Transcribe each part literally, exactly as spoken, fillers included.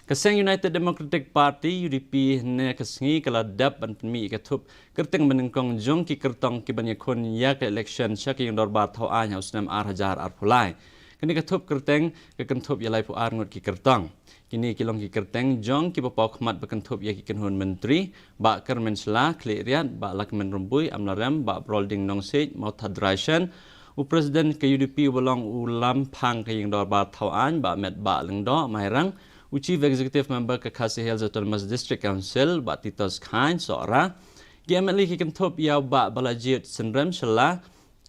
Ka seng United Democratic Party, U D P, hynne ka sngi ka la dep ban pynmih ïa ka thup kyrteng banyngkong jong ki kyrtong kiban ïakhun ïa ka election sha ka ïing dorbar thaw aiñ ha u snem ar hajar arphew lai. Kane ka thup kyrteng ka kynthup ïa laiphew ar ngut ki kyrtong. Kine ki long ki kyrteng jong kiba paw khmat ba kynthup ïa ki kynhun myntri: Bah Kyrmen Shylla, Khliehriat, Bah Lahkmen Rymbui, Amlarem, Bah Brolding Nongsiej, Mawthadraishan, u President ka U D P uba long u Lamphang ka ïing dorbar thaw aiñ, Bah Metbah Lyngdoh, Mairang, u Chief Executive Member ka Khasi Hills Autonomous District Council, Bah Titos Chyne, Sohra. Ki M L A ki kynthup ïa u Bah Balajied Synrem, Shylla,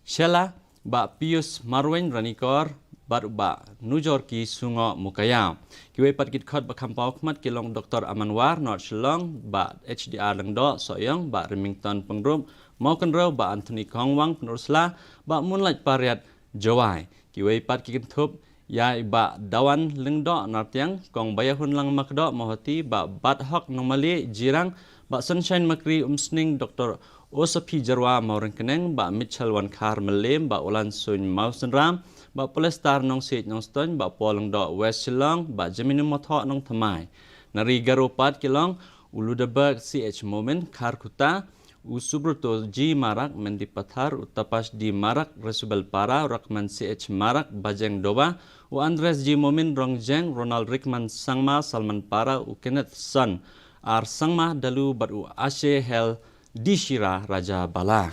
Shella, Bah Pius Marwein, Ranikor, bad u Bah Nujorki Sungoh, Mowkaiaw. Kiwei pat ki dkhot ba kham paw khmat ki long Doktor Aman War, North Shillong, Bah H D R Lyngdoh, Sohiong, Bah Remington Pyngrope, Mawkynrew, Bah Anthony Khongwang, Pynursla, Bah Moonlight Pariat, Jowai. Kiwei pat ki kynthup ïa i Bah Dawan Lyngdoh, Nartiang, Kong Baiahunlang Makdoh, Mawhati, Bah Badhok Nongmalieh, Jirang, Bah Sunshine Makri, Umsning, Doktor Osaphi Jyrwa, Mawryngkneng, Bah Mitchell Wankhar, Mylliem, Bah Ulansuin, Mawsynram, Bah Polestar Nongsiej, Nongstoiñ, Bah Paul Lyngdoh, West Shillong, Bah Jemino Mothoh, Nongthymmai. Na Ri Garo pat ki long u Ludaberg C H Momin, Kharkutta, u Subroto G Marak, Mendipathar, u Tapash D Marak, Resubelpara, Rahman C H Marak, Bajeng Doba, u Andres G Momin, Rongjeng, Ronald Rickman Sangma, Salmanpara, u Kenneth Son R Sangma, Dalu, bad u Ashe Hel D Shira, Rajabala.